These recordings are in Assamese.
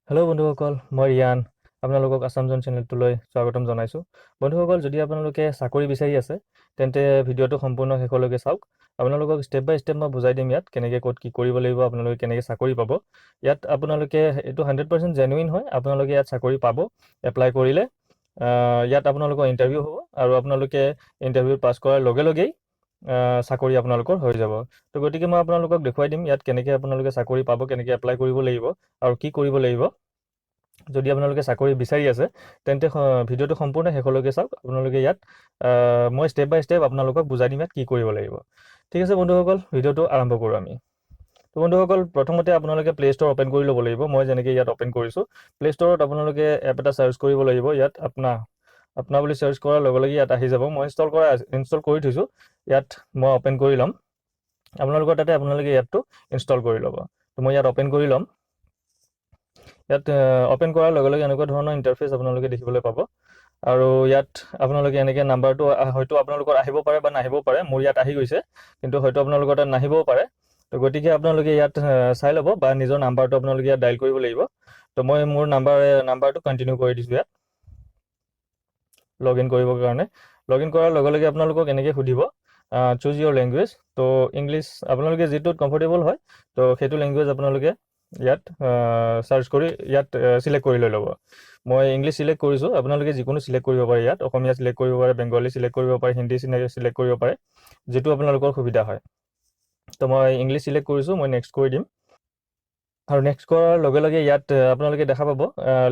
হেল্ল' বন্ধুসকল, মই ৰিয়ান, আপোনালোকক আছাম জন চেনেলটোলৈ স্বাগতম জনাইছোঁ। বন্ধুসকল, যদি আপোনালোকে চাকৰি বিচাৰি আছে তেন্তে ভিডিঅ'টো সম্পূৰ্ণ শেষলৈকে চাওক। আপোনালোকক ষ্টেপ বাই ষ্টেপ মই বুজাই দিম ইয়াত কেনেকৈ ক'ত কি কৰিব লাগিব, আপোনালোকে কেনেকৈ চাকৰি পাব। ইয়াত আপোনালোকে এইটো 100% জেনুইন হয়, আপোনালোকে ইয়াত চাকৰি পাব এপ্লাই কৰিলে। ইয়াত আপোনালোকৰ ইণ্টাৰভিউ হ'ব আৰু আপোনালোকে ইণ্টাৰভিউ পাছ কৰাৰ লগে লগেই চাকৰি আপোনালোকৰ হৈ যাব। তো গতিকে মই আপোনালোকক দেখুৱাই দিম ইয়াত কেনেকৈ আপোনালোকে চাকৰি পাব, কেনেকৈ এপ্লাই কৰিব লাগিব আৰু কি কৰিব লাগিব। যদি আপোনালোকে চাকৰি বিচাৰি আছে তেন্তে ভিডিঅ'টো সম্পূৰ্ণ শেষলৈকে চাওক। আপোনালোকে ইয়াত মই ষ্টেপ বাই ষ্টেপ আপোনালোকক বুজাই দিম ইয়াত কি কৰিব লাগিব। ঠিক আছে বন্ধুসকল, ভিডিঅ'টো আৰম্ভ কৰোঁ আমি। তো বন্ধুসকল, প্ৰথমতে আপোনালোকে প্লে' ষ্ট'ৰ অ'পেন কৰি ল'ব লাগিব। মই যেনেকৈ ইয়াত অ'পেন কৰিছোঁ, প্লে' ষ্ট'ৰত আপোনালোকে এপ এটা চাৰ্চ কৰিব লাগিব। ইয়াত আপনা আপনা বুলি চাৰ্চ কৰাৰ লগে লগে ইয়াত আহি যাব। মই ইনষ্টল কৰি থৈছোঁ, ইয়াত মই অ'পেন কৰি ল'ম। আপোনালোকৰ তাতে আপোনালোকে এপটো ইনষ্টল কৰি ল'ব। তো মই ইয়াত অ'পেন কৰি ল'ম। ইয়াত অ'পেন কৰাৰ লগে লগে এনেকুৱা ধৰণৰ ইণ্টাৰফেচ আপোনালোকে দেখিবলৈ পাব। আৰু ইয়াত আপোনালোকে এনেকৈ নাম্বাৰটো হয়তো আপোনালোকৰ আহিব পাৰে বা নাহিব পাৰে। মোৰ ইয়াত আহি গৈছে, কিন্তু হয়তো আপোনালোকৰ তাত নাহিবও পাৰে। তো গতিকে আপোনালোকে ইয়াত চাই ল'ব বা নিজৰ নাম্বাৰটো আপোনালোকে ইয়াত ডাইল কৰিব লাগিব। তো মই মোৰ নাম্বাৰটো কণ্টিনিউ কৰি দিছোঁ ইয়াত লগ ইন কৰিবৰ কাৰণে। লগ ইন কৰাৰ লগে লগে আপোনালোকক এনেকৈ সুধিব চুজ ইয়ৰ লেংগুৱেজ। তো ইংলিছ আপোনালোকে যিটোত কমফৰ্টেবল হয় তো সেইটো লেংগুৱেজ আপোনালোকে ইয়াত চাৰ্চ কৰি ইয়াত চিলেক্ট কৰি লৈ ল'ব। মই ইংলিছ চিলেক্ট কৰিছোঁ, আপোনালোকে যিকোনো চিলেক্ট কৰিব পাৰে। ইয়াত অসমীয়া চিলেক্ট কৰিব পাৰে, বেংগলী চিলেক্ট কৰিব পাৰে, হিন্দী চিলেক্ট কৰিব পাৰে, যিটো আপোনালোকৰ সুবিধা হয়। তো মই ইংলিছ চিলেক্ট কৰিছোঁ, মই নেক্সট কৰি দিম। আৰু নেক্সট কৰাৰ লগে লগে ইয়াত আপোনালোকে দেখা পাব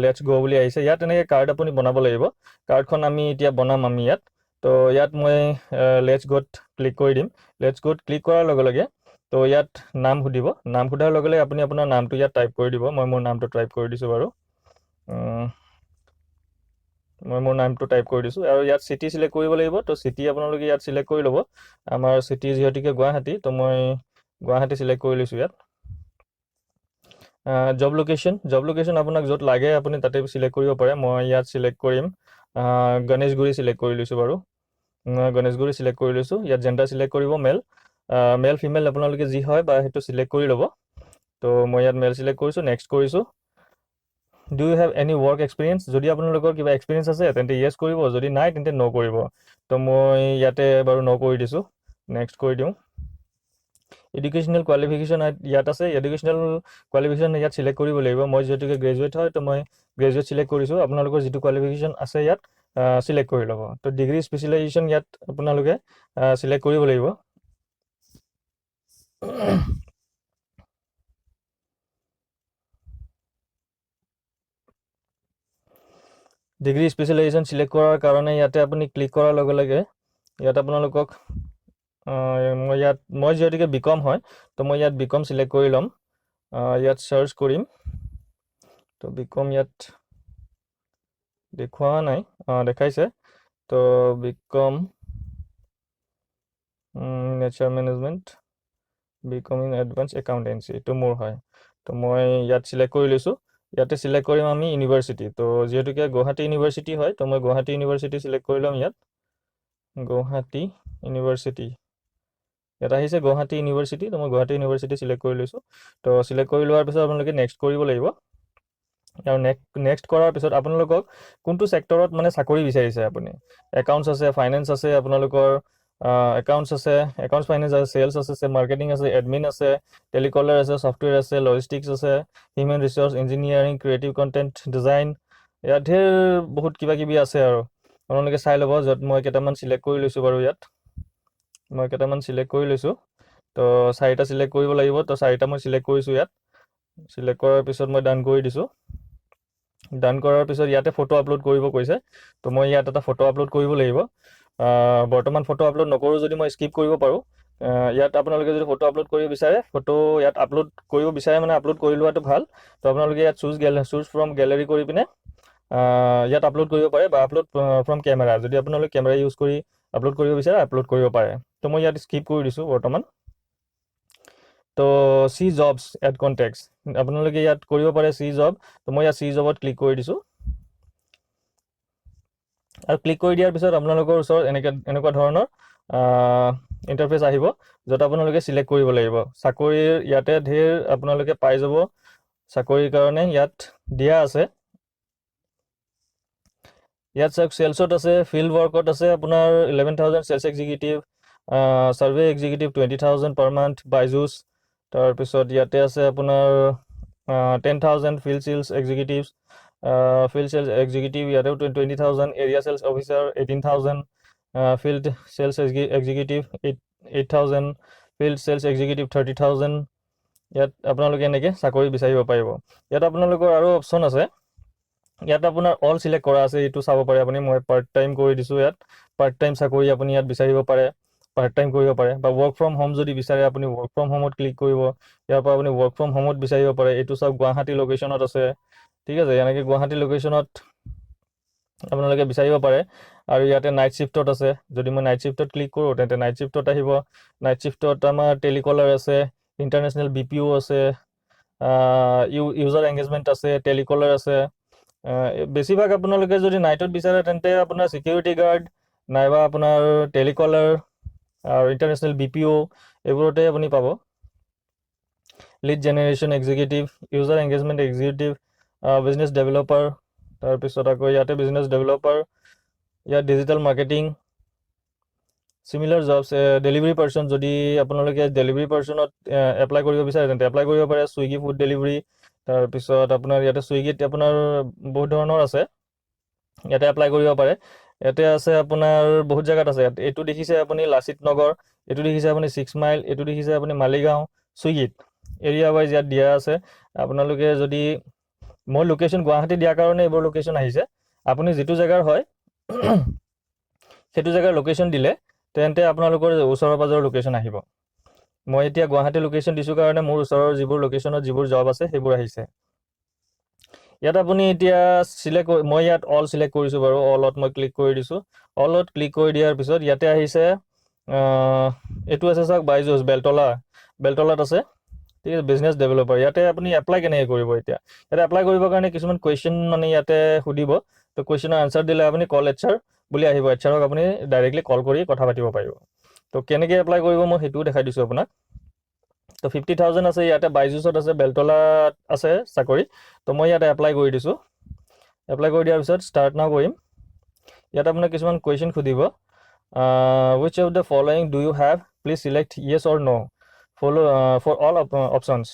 let's গ' বুলি আহিছে। ইয়াত এনেকৈ কাৰ্ড আপুনি বনাব লাগিব। কাৰ্ডখন আমি এতিয়া বনাম আমি ইয়াত। তো ইয়াত মই let's গ'ত ক্লিক কৰি দিম। Let's গ'ত ক্লিক কৰাৰ লগে লগে তো ইয়াত নাম সুধিব। নাম সোধাৰ লগে লগে আপুনি আপোনাৰ নামটো ইয়াত টাইপ কৰি দিব। মই মোৰ নামটো টাইপ কৰি দিছোঁ বাৰু। মই মোৰ নামটো টাইপ কৰি দিছোঁ। আৰু ইয়াত চিটি চিলেক্ট কৰিব লাগিব। তো চিটি আপোনালোকে ইয়াত চিলেক্ট কৰি ল'ব। আমাৰ চিটি যিহেতুকে গুৱাহাটী, তো মই গুৱাহাটী চিলেক্ট কৰি লৈছোঁ ইয়াত। জব লোকেশ্যন আপোনাক য'ত লাগে আপুনি তাতে চিলেক্ট কৰিব পাৰে। মই ইয়াত চিলেক্ট কৰিম, গণেশগুৰি চিলেক্ট কৰি লৈছোঁ বাৰু। মই গণেশগুৰি চিলেক্ট কৰি লৈছোঁ। ইয়াত জেণ্ডাৰ চিলেক্ট কৰিব, মেল মেল ফিমেল আপোনালোকে যি হয় বা সেইটো চিলেক্ট কৰি ল'ব। তো মই ইয়াত মেল চিলেক্ট কৰিছোঁ, নেক্সট কৰিছোঁ। Do you have any work experience? যদি আপোনালোকৰ কিবা এক্সপিৰিয়েঞ্চ আছে তেন্তে য়েছ কৰিব, যদি নাই তেন্তে ন' কৰিব। তো মই ইয়াতে বাৰু ন' কৰি দিছোঁ, নেক্সট কৰি দিওঁ। এডুকেশ্যনেল কোৱালিফিকেশ্যন ইয়াত আছে, এডুকেশ্যনেল কোৱালিফিকেশ্যন ইয়াত চিলেক্ট কৰিব লাগিব। মই যিহেতুকে গ্ৰেজুৱেট হয় তো মই গ্ৰেজুৱেট চিলেক্ট কৰিছোঁ। আপোনালোকৰ যিটো কোৱালিফিকেশ্যন আছে ইয়াত চিলেক্ট কৰি ল'ব। তো ডিগ্ৰী স্পেচিয়েলাইজেশ্যন ইয়াত আপোনালোকে চিলেক্ট কৰিব লাগিব। ডিগ্ৰী স্পেচিয়েলাইজেশ্যন চিলেক্ট কৰাৰ কাৰণে ইয়াতে আপুনি ক্লিক কৰাৰ লগে লগে ইয়াত আপোনালোকক মই ইয়াত মই যিহেতুকে বি কম হয় তো মই ইয়াত বি কম চিলেক্ট কৰি ল'ম। ইয়াত চাৰ্চ কৰিম। তো বি কম ইয়াত দেখুওৱা নাই, দেখাইছে। তো B Com nature management, B Com in advance accountancy এইটো মোৰ হয়। তো মই ইয়াত চিলেক্ট কৰি লৈছোঁ। ইয়াতে চিলেক্ট কৰিম আমি ইউনিভাৰ্চিটি। তো যিহেতুকে গুৱাহাটী ইউনিভাৰ্চিটি হয় তো মই গুৱাহাটী ইউনিভাৰ্চিটি চিলেক্ট কৰি ল'ম। ইয়াত গুৱাহাটী ইউনিভাৰ্চিটি ইয়াত আহিছে গুৱাহাটী ইউনিভাৰ্চিটি, তো মই গুৱাহাটী ইউনিভাৰ্চিটি চিলেক্ট কৰি লৈছোঁ। তো চিলেক্ট কৰি লোৱাৰ পিছত আপোনালোকে নেক্সট কৰিব লাগিব। আৰু নেক্সট কৰাৰ পিছত আপোনালোকক কোনটো ছেক্টৰত মানে চাকৰি বিচাৰিছে আপুনি, একাউণ্টছ আছে, ফাইনেন্স আছে, আপোনালোকৰ একাউণ্টছ আছে, একাউণ্টছ ফাইনেন্স আছে, চেলছ আছে, মাৰ্কেটিং আছে, এডমিন আছে, টেলিকলাৰ আছে, ছফ্টৱেৰ আছে, লজিষ্টিক্স আছে, human resource, engineering, creative content design, ইয়াত ধেৰ বহুত কিবা কিবি আছে আৰু আপোনালোকে চাই ল'ব। য'ত মই কেইটামান চিলেক্ট কৰি লৈছোঁ বাৰু, ইয়াত মই কেইটামান চিলেক্ট কৰি লৈছোঁ। তো চাৰিটা চিলেক্ট কৰিব লাগিব, তো চাৰিটা মই চিলেক্ট কৰিছোঁ। ইয়াত চিলেক্ট কৰাৰ পিছত মই ডান কৰি দিছোঁ। ডান কৰাৰ পিছত ইয়াতে ফটো আপলোড কৰিব কৈছে, তো মই ইয়াত এটা ফটো আপলোড কৰিব লাগিব। বৰ্তমান ফটো আপলোড নকৰোঁ যদি মই স্কিপ কৰিব পাৰোঁ। ইয়াত আপোনালোকে যদি ফটো আপলোড কৰিব বিচাৰে, ফটো ইয়াত আপলোড কৰিব বিচাৰে মানে আপলোড কৰি লোৱাটো ভাল। তো আপোনালোকে ইয়াত চুজ ফ্ৰম গেলেৰী কৰি পিনে ইয়াত আপলোড কৰিব পাৰে বা আপলোড ফ্ৰম কেমেৰা, যদি আপোনালোকে কেমেৰা ইউজ কৰি আপলোড কৰিব বিচাৰে আপলোড কৰিব পাৰে। তো মই ইয়াত স্কিপ কৰি দিছোঁ বৰ্তমান। তো চি জবছ এড কণ্টেক্টছ আপোনালোকে ইয়াত কৰিব পাৰে চি জব। তো মই ইয়াত চি জবত ক্লিক কৰি দিছোঁ। আৰু ক্লিক কৰি দিয়াৰ পিছত আপোনালোকৰ ওচৰত এনেকুৱা ধৰণৰ ইণ্টাৰফেচ আহিব, য'ত আপোনালোকে চিলেক্ট কৰিব লাগিব চাকৰিৰ। ইয়াতে ধেৰ আপোনালোকে পাই যাব। চাকৰিৰ কাৰণে ইয়াত দিয়া আছে। ইয়াত চাওক, চেলছত আছে, ফিল্ড ৱৰ্কত আছে আপোনাৰ 11,000, sales executive, survey executive 20,000 per month, Byju's. তাৰপিছত ইয়াতে আছে আপোনাৰ 10,000 field sales executive, field sales executive ইয়াতেও 20,000, area sales officer 18,000, field sales executive 8,000, field sales executive 30,000। ইয়াত আপোনালোকে এনেকৈ চাকৰি বিচাৰিব পাৰিব। ইয়াত আপোনালোকৰ আৰু অপশ্যন আছে। ইয়াত আপোনাৰ অল চিলেক্ট কৰা আছে, এইটো চাব পাৰে আপুনি। মই পাৰ্ট টাইম কৰি দিছোঁ। ইয়াত পাৰ্ট টাইম চাকৰি আপুনি ইয়াত বিচাৰিব পাৰে, পাৰ্ট টাইম কৰিব পাৰে বা ৱৰ্ক ফ্ৰম হোম যদি বিচাৰে, আপুনি ৱৰ্ক ফ্ৰম হোমত ক্লিক কৰিব। ইয়াৰ পৰা আপুনি ৱৰ্ক ফ্ৰম হোমত বিচাৰিব পাৰে। এইটো চাওক, গুৱাহাটী লোকেশ্যনত আছে, ঠিক আছে। এনেকৈ গুৱাহাটী লোকেশ্যনত আপোনালোকে বিচাৰিব পাৰে। আৰু ইয়াতে নাইট শ্বিফ্টত আছে। যদি মই নাইট শ্বিফ্টত ক্লিক কৰোঁ, তেন্তে নাইট শ্বিফ্টত আহিব। নাইট শ্বিফ্টত আমাৰ টেলিকলাৰ আছে, ইণ্টাৰনেশ্যনেল বিপিঅ' আছে, ইউজাৰ এংগেজমেণ্ট আছে, টেলিকলাৰ আছে। বেছিভাগ আপোনালোকে যদি নাইটত বিচাৰে, তেন্তে আপোনাৰ ছিকিউৰিটি গাৰ্ড নাইবা আপোনাৰ টেলিকলাৰ আৰু ইণ্টাৰনেশ্যনেল বিপিঅ' এইবোৰতে আপুনি পাব। Lead generation executive, user engagement executive, business developer, তাৰপিছত আকৌ ইয়াতে বিজনেছ ডেভেলপাৰ, ইয়াত digital marketing, similar jobs, delivery person। যদি আপোনালোকে ডেলিভাৰী পাৰ্চনত এপ্লাই কৰিব বিচাৰে, তেন্তে এপ্লাই কৰিব পাৰে। ছুইগি ফুড ডেলিভাৰী, তাৰপিছত আপোনাৰ ইয়াতে ছুইগিত আপোনাৰ বহুত ধৰণৰ আছে, ইয়াতে এপ্লাই কৰিব পাৰে। ইয়াতে আছে আপোনাৰ বহুত জেগাত আছে। ইয়াত এইটো দেখিছে আপুনি লাচিত নগৰ, এইটো দেখিছে আপুনি ছিক্স মাইল, এইটো দেখিছে আপুনি মালিগাঁও। ছুইগিত এৰিয়া ৱাইজ ইয়াত দিয়া আছে। আপোনালোকে যদি, মই লোকেশ্যন গুৱাহাটী দিয়াৰ কাৰণে এইবোৰ লোকেশ্যন আহিছে। আপুনি যিটো জেগাৰ হয়, সেইটো জেগাৰ লোকেশ্যন দিলে তেন্তে আপোনালোকৰ ওচৰৰ পাজৰৰ লোকেশ্যন আহিব। মই এতিয়া গুৱাহাটী লোকেশ্যন দিছোঁ কাৰণে মোৰ ওচৰৰ যিবোৰ লোকেশ্যনত যিবোৰ জব আছে, সেইবোৰ আহিছে। ইয়াত আপুনি এতিয়া চিলেক্ট, মই ইয়াত অল চিলেক্ট কৰিছোঁ বাৰু। অলত মই ক্লিক কৰি দিছোঁ। অলত ক্লিক কৰি দিয়াৰ পিছত ইয়াতে আহিছে, এইটো আছে চাওক, বাইজুছ বেলতলা, বেলতলাত আছে, ঠিক আছে। বিজনেছ ডেভেলপাৰ, ইয়াতে আপুনি এপ্লাই কেনেকৈ কৰিব? এতিয়া ইয়াতে এপ্লাই কৰিবৰ কাৰণে কিছুমান কুৱেশ্যন মানে ইয়াতে সুধিব। তো কুৱেশ্যনৰ আনচাৰ দিলে আপুনি কল এইচআৰ বুলি আহিব। এইচআৰক আপুনি ডাইৰেক্টলি কল কৰি কথা পাতিব পাৰিব। তো কেনেকৈ এপ্লাই কৰিব, মই সেইটোও দেখাই দিছোঁ আপোনাক। তো 50,000 আছে ইয়াতে, বাইজুছত আছে, বেলতলাত আছে চাকৰি। তো মই ইয়াতে এপ্লাই কৰি দিছোঁ। এপ্লাই কৰি দিয়াৰ পিছত ষ্টাৰ্ট নাও কৰিম। ইয়াত আপোনাক কিছুমান কুৱেশ্যন সুধিব। Which of the following do you have? Please select yes or no follow for all options.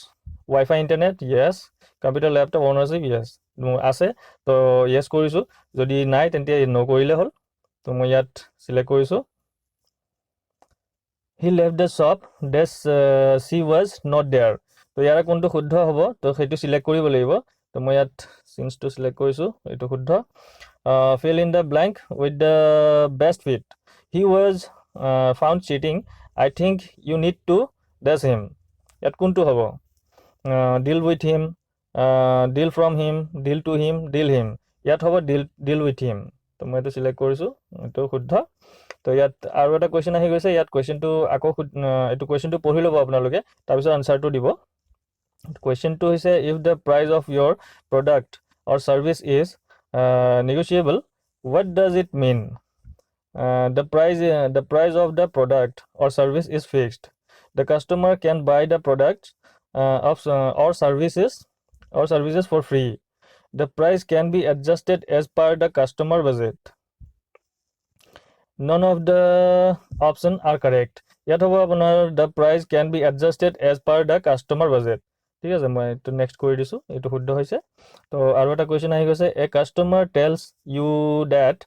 WiFi internet, yes. Computer, laptop ownership, yes. মোৰ আছে, তো য়েছ কৰিছোঁ। যদি নাই, তেন্তে ন' কৰিলে হ'ল। তো মই ইয়াত চিলেক্ট কৰিছোঁ। He left the shop dash she was not there. তো ইয়াৰে কোনটো শুদ্ধ হ'ব, তো সেইটো চিলেক্ট কৰিব লাগিব। তো মই ইয়াত চিন্সটো চিলেক্ট কৰিছোঁ, এইটো শুদ্ধ। Fill in the blank with the best fit. He was found cheating. I think you need to dash him. ইয়াত কোনটো হ'ব? Deal with him, deal from him, deal to him, deal him. ইয়াত হ'ব ডিল উইথ হিম। তো মই এইটো চিলেক্ট কৰিছোঁ, এইটো শুদ্ধ। তো ইয়াত আৰু এটা কুৱেশ্যন আহি গৈছে। ইয়াত কুৱেশ্যনটো আকৌ, এইটো কুৱেশ্যনটো পঢ়ি ল'ব আপোনালোকে, তাৰপিছত আনচাৰটো দিব। কুৱেশ্যনটো হৈছে, if the price of your product or service is negotiable, what does it mean? The price of the product or service is fixed. The customer can buy the product of or services for free. The price can be adjusted as per the customer budget. None of the option are correct. ইয়াত হ'ব আপোনাৰ the price can be adjusted as per the customer budget. ঠিক আছে, মই এইটো নেক্সট কৰি দিছোঁ, এইটো শুদ্ধ হৈছে। তো আৰু এটা কুৱেশ্যন আহি গৈছে। A customer tells you that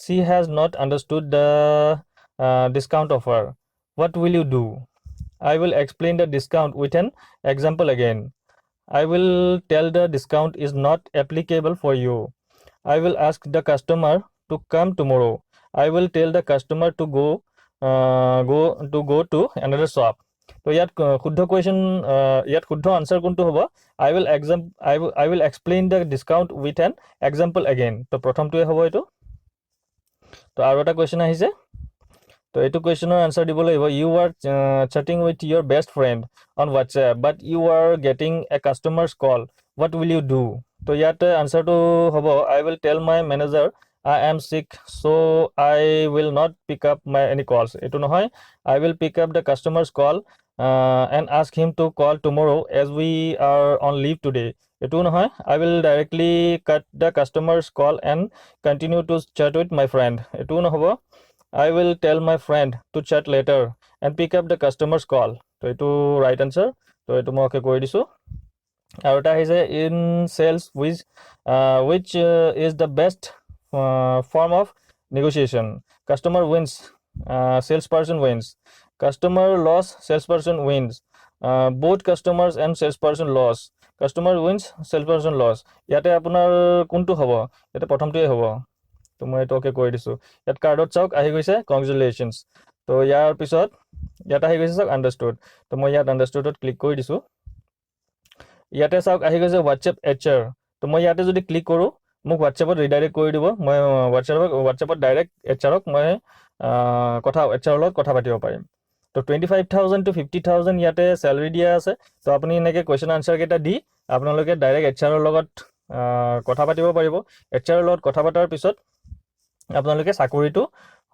she has not understood the discount offer. What will you do? I will explain the discount with an example again. I will tell the discount is not applicable for you. I will ask the customer to come tomorrow. I will tell the customer to go to another shop. তো ইয়াত শুদ্ধ কুৱেশ্যন, ইয়াত শুদ্ধ আনচাৰ কোনটো হ'ব? I will explain the discount with an example again. তো প্ৰথমটোৱে হ'ব এইটো। তো আৰু এটা কুৱেশ্যন আহিছে। তো এইটো কুৱেশ্যনৰ আনচাৰ দিব লাগিব। You are chatting with your best friend on WhatsApp, but you are getting a customer's call. What will you do? তো ইয়াত আনচাৰটো হ'ব, I will tell my manager I am sick, so I will not pick up my any calls. এইটো নহয়। I will pick up the customer's call and ask him to call tomorrow as we are on leave today. এইটোও নহয়। I will directly cut the customer's call and continue to chat with my friend, এইটোও নহ'ব। I will tell my friend to chat later and pick up the customer's call. তো এইটো ৰাইট আনচাৰ। তো এইটো মই অ'কে কৰি দিছোঁ। আৰু এটা আহিছে, in sales, which is the best form of negotiation? Customer wins, sales person wins, customer lose, sales person wins, both customers and sales person lose, customer wins, sales person lose. ইয়াতে আপোনাৰ কোনটো হ'ব? ইয়াতে প্ৰথমটোৱে হ'ব। তো মই এইটো অ'কে কৰি দিছোঁ। ইয়াত কাৰ্ডত চাওক আহি গৈছে কংগ্ৰেচুলেশ্যনছ। তো ইয়াৰ পিছত ইয়াত আহি গৈছে চাওক আণ্ডাৰষ্টুড। তো মই ইয়াত আণ্ডাৰষ্টুডত ক্লিক কৰি দিছোঁ। ইয়াতে চাওক আহি গৈছে হোৱাটছএপ এইচআৰ। তো মই ইয়াতে যদি ক্লিক কৰোঁ, মোক হোৱাটছএপত ৰিডাইৰেক্ট কৰি দিব। মই হোৱাটছএপত ডাইৰেক্ট এইচআৰক মই কথা এইচআৰৰ লগত কথা পাতিব পাৰিম। তো 25,000 to 50,000 ইয়াতে চেলাৰী দিয়া আছে। তো আপুনি এনেকৈ কুৱেশ্যন আনচাৰকেইটা দি আপোনালোকে ডাইৰেক্ট এইচআৰৰ লগত কথা পাতিব পাৰিব। এইচআৰৰ লগত কথা পতাৰ পিছত আপোনালোকে চাকৰিটো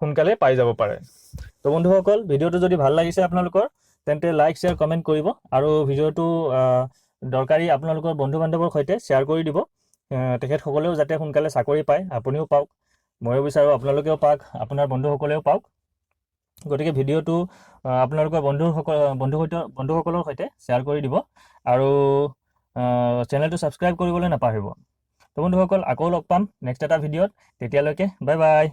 সোনকালে পাই যাব পাৰে। তো বন্ধুসকল, ভিডিঅ'টো যদি ভাল লাগিছে আপোনালোকৰ, তেন্তে লাইক, শ্বেয়াৰ, কমেণ্ট কৰিব আৰু ভিডিঅ'টো দৰকাৰী আপোনালোকৰ বন্ধু বান্ধৱৰ সৈতে শ্বেয়াৰ কৰি দিব, তেখেতসকলেও যাতে সোনকালে চাকৰি পায়। আপুনিও পাওক, ময়ো বিচাৰোঁ আপোনালোকেও পাওক, আপোনাৰ বন্ধুসকলেও পাওক। গতিকে ভিডিঅ'টো আপোনালোকৰ বন্ধুসকলৰ সৈতে শ্বেয়াৰ কৰি দিব আৰু চেনেলটো ছাবস্ক্ৰাইব কৰিবলৈ নাপাহৰিব। তো বন্ধুসকল, আকৌ লগ পাম নেক্সট এটা ভিডিঅ'ত। তেতিয়ালৈকে বাই বাই।